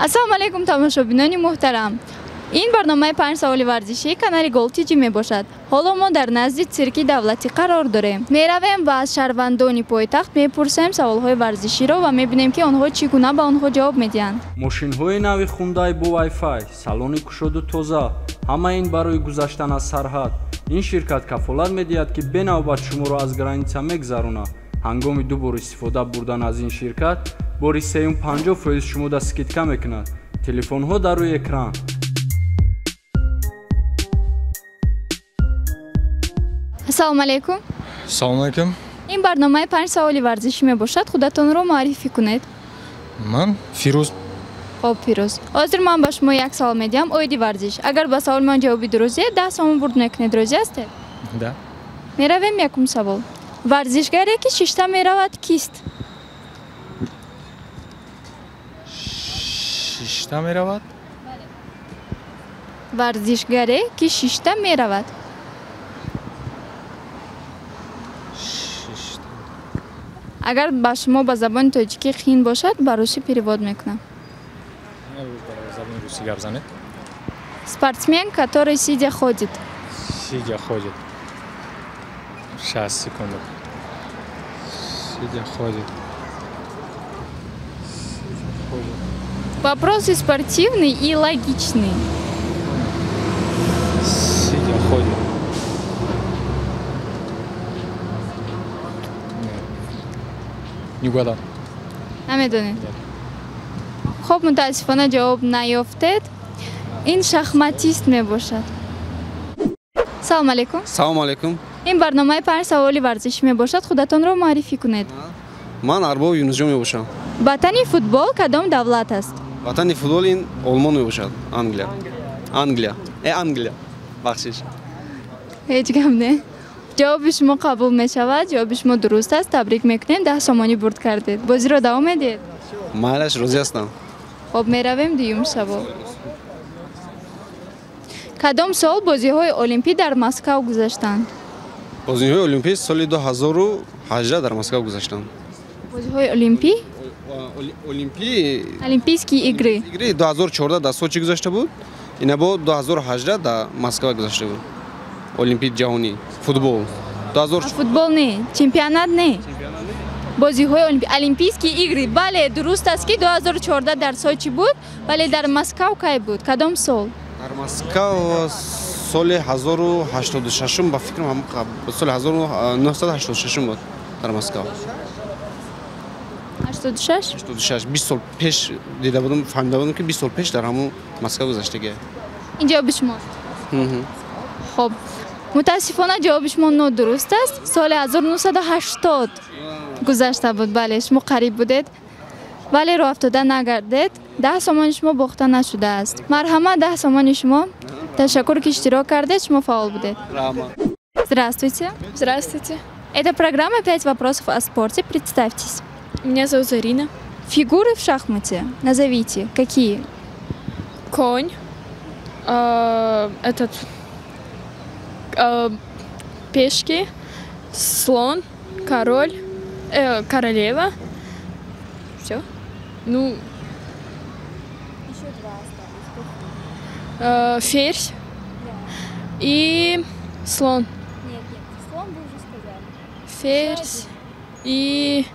Ассалому алайкум, тамошобинони муҳтарам. Ин барномаи панҷ саволи варзишии канали Гол Тиҷи мебошад. Ҳоло мо дар назди цирки давлатӣ қарор дорем. Меравем ва аз шаҳрвандони пойтахт мепурсем саволҳои варзиширо ва мебинем, ки онҳо чӣ гуна ба онҳо ҷавоб медиҳанд. Мошинҳои нави Хундай бо Wi-Fi, салони кушоду тоза, ҳама ин барои гузаштан аз сарҳад. Ин ширкат кафолат медиҳад, ки бенавбат шуморо аз граница мегузаронад. Ҳангоми ду бор истифода бурдан аз ин ширкат, бори сеюм 50% шумода скидка мекунад. Телефонҳо дар рӯи экран. Ассалому алайкум. Салому алайкум. Ин барномаи панҷ саволи варзишӣ мебошад. Худатонро муаррифӣ кунед. Ман Фирӯз. Хоб, Фирӯз, ҳозир ман ба шумо як савол медиҳам оиди варзиш. Агар ба саволи ман ҷавоби дуруст диҳед, 10 сомон бурд мекунед. Розӣ ҳастед? Да. Меравем якум савол. Варзишгаре, ки шишта меравад, кист? Шишта меравад? Варзишгаре, ки шишта меравад. Шишта. Агар ба шумо ба забони тоҷикӣ қиин бошад, ба русӣ перевод мекунам. Ба забони русӣ гап занед. Спортсмен, который сидя ходит. Сидя ходит. Сейчас, секунду. Сидя ходит. Сидя ходит. Вопрос и спортивный, и логичный. Сидя ходит. Нет. Не угадал. Намедонед? Хоб, мутаассифона, ҷавоб наёфтед. Ин шахматист мебошад. Салому алайкум. Салому алайкум. Ин барномаи панҷ саволи варзишӣ мебошад. Худатонро муаррифӣ кунед. Ман Арбоб Юнусҷон мебошам. Ватани футбол кадом давлат аст? Ватани футбол ин Олмон мебошад. Англия. Англия. Англия. Бахшиш. Ҳеҷ гап не. Ҷавоби шумо қабул мешавад. Ҷавоби шумо дуруст аст. Табрик мекунем, 10 сомонӣ бурд кардед. Бозиро давом медиҳед? Майлаш, розӣ ҳастам. Хоб, меравем дуюм савол. Кадом сол бозиҳои олимпӣ дар Москав гузаштанд? Бозиҳои олимпӣ соли 2018 дар Москав гузаштанд. Бозиҳои олимпӣ? Олимпӣ. Олимпийские игры. Игры 2014 дар Сочи гузашта буд. Ина бо 2018 дар Москва гузашта буд. Олимпи ҷаҳонӣ футбол. 2000. Футбол не, чемпионат не. Бозиҳои олимпийские игры. Бале, дуруст аст, ки 2014 дар Сочи буд, вале дар Москав кай буд? Кадом сол? Дар Москав соли 1086, ба фикрам, соли 1986 буд дар Москав. 86? 86, 20 сол пеш дида будам, фаҳмида будам, ки 20 сол пеш дар ҳамун Москав гузаштагия. Ин ҷавоби шумост? Хоб, мутаассифона, ҷавоби шумо нодуруст аст. Соли 1980 гузашта буд. Бале, шумо қариб будед, вале роҳ афтода нагардед. 10 сомони шумо бохта нашудааст. Марҳамат, 10 сомони шумо. Ташаккур, ки иштирок кардед, шумо фаъол будед. Здравствуйте. Здравствуйте. Это программа «Пять вопросов о спорте». Представьтесь. Меня зовут Зарина. Фигуры в шахмате назовите. Какие? Конь, этот, пешки, слон, король, королева. Все. Ну, ферзь и слон. Нет, нет, слон вы уже сказали. Ферзь и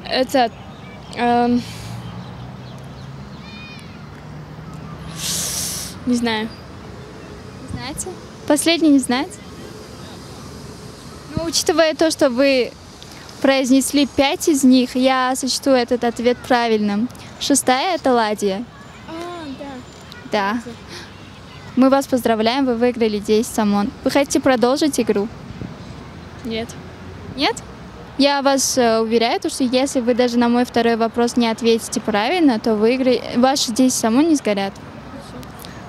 этот, не знаю. Не знаете? Последний не знаете? Ну, учитывая то, что вы произнесли пять из них, я сочту этот ответ правильным. Шестая – это ладья. А, да. Да. Мы вас поздравляем, вы выиграли 10 сомон. Вы хотите продолжить игру? Нет. Нет? Я вас уверяю, то, что если вы даже на мой второй вопрос не ответите правильно, то ваши 10 сомон не сгорят.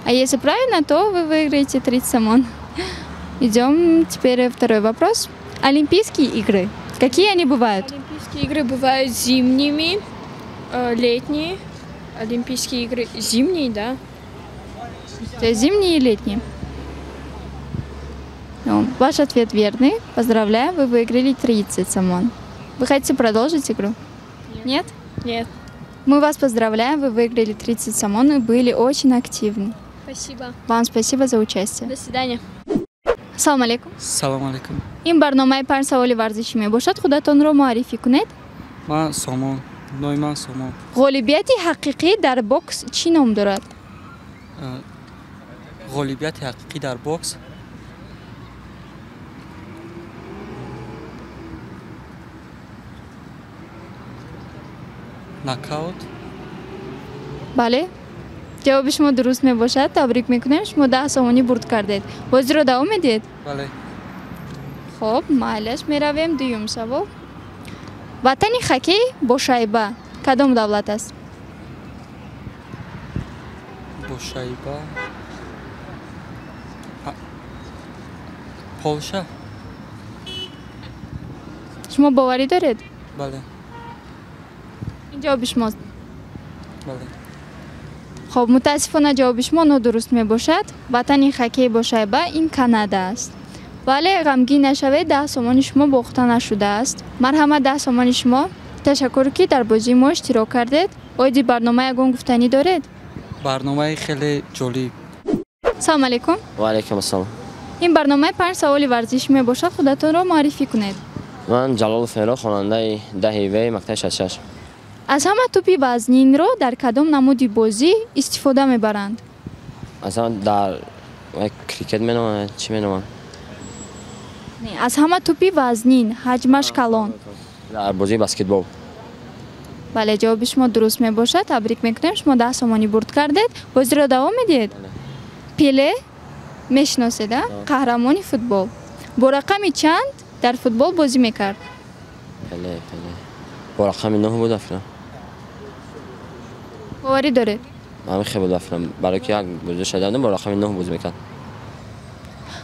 А если правильно, то вы выиграете 30 сомон. Идем теперь второй вопрос. Олимпийские игры. Какие они бывают? Олимпийские игры бывают зимними, летние. Олимпийские игры зимние, да. То есть зимние и летние. Ну, ваш ответ верный. Поздравляю, вы выиграли 30 сомон. Вы хотите продолжить игру? Нет? Нет. Мы вас поздравляем, вы выиграли 30 сомон и были очень активны. Спасибо. Вам спасибо за участие. До свидания. Салом алейкум. Салом алейкум. Ин барномаи панҷ саволи варзишӣ мебошад. Худатонро муаррифӣ кунед. Ман Сомон. Номи ман Сомон. Ғолибияти ҳақиқӣ дар бокс чӣ ном дорад? Ғолибияти ҳақиқӣ дар бокс нокаут. Бале, ҷавоби шумо дуруст мебошад. Табрик мекунем, шумо 10 сомонӣ бурд кардед. Бозиро давом медиҳед? Бале. Хоб, майлаш, меравем дуюм савол. Ватани хоккей бо шайба кадом давлат аст? Бо шайба Полша. Шумо боварӣ доред? Бале. Ин ҷавоби шумост? Бале. Хоб, мутаассифона ҷавоби шумо нодуруст мебошад. Ватани хоккей бо шайба ин Канада аст. Вале ғамгин нашавед, 10 сомони шумо бохта нашудааст. Марҳамат, 10 сомони шумо. Ташаккур, ки дар бозии мо иштирок кардед. Оиди барнома ягон гуфтанӣ доред? Барномаи хеле ҷолиб. Салом алейкум. Ва алейкум ассалом. Ин барномаи панҷ саволи варзишӣ мебошад. Худатонро муаррифӣ кунед. Ман Ҷалолов Феро, хонандаи 10 В мактаби 66. Аз ҳама тӯпи вазнинро дар кадом намуди бозӣ истифода мебаранд? Аз ҳама дар крикет меноманд, чӣ меноманд? Не, аз ҳама тӯпи вазнин, ҳаҷмаш калон. Дар бозии баскетбол. Бале, ҷавоби шумо дуруст мебошад. Табрик мекунем, шумо 10 сомонӣ бурд кардед. Бозиро давом медиҳед? Пеле мешиносед, а? Қаҳрамони футбол. Бо рақами чанд дар футбол бозӣ мекард? Пеле, Пеле. Бо рақами 9 буд, афрам. Боварӣ доред? Ман хеле буд, афрам. Барои ки як бозӣ шуда бо рақами 9 бозӣ мекард.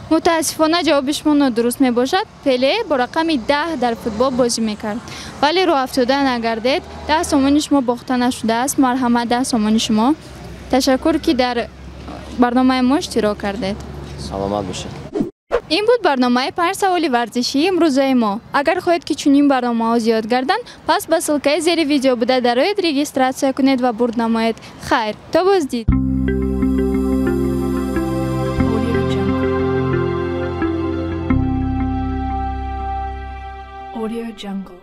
Мутаассифона ҷавоби шумо нодуруст мебошад. Пеле бо рақами 10 дар футбол бозӣ мекард. Вале роҳафтода нагардед, 10 сомони шумо бохта нашудааст. Марҳамат, 10 сомони шумо. Ташаккур, ки дар барномаи мо иштирок кардед. Саломат бошед. Ин буд барномаи панҷ саволи варзишии имрӯзаи мо. Агар хоҳед, ки чунин барномаҳо зиёд гарданд, пас ба ссылкаи зери видео буда дароед, регистратсия кунед ва бурд намоед. Хайр, то боздид. Audio Jungle.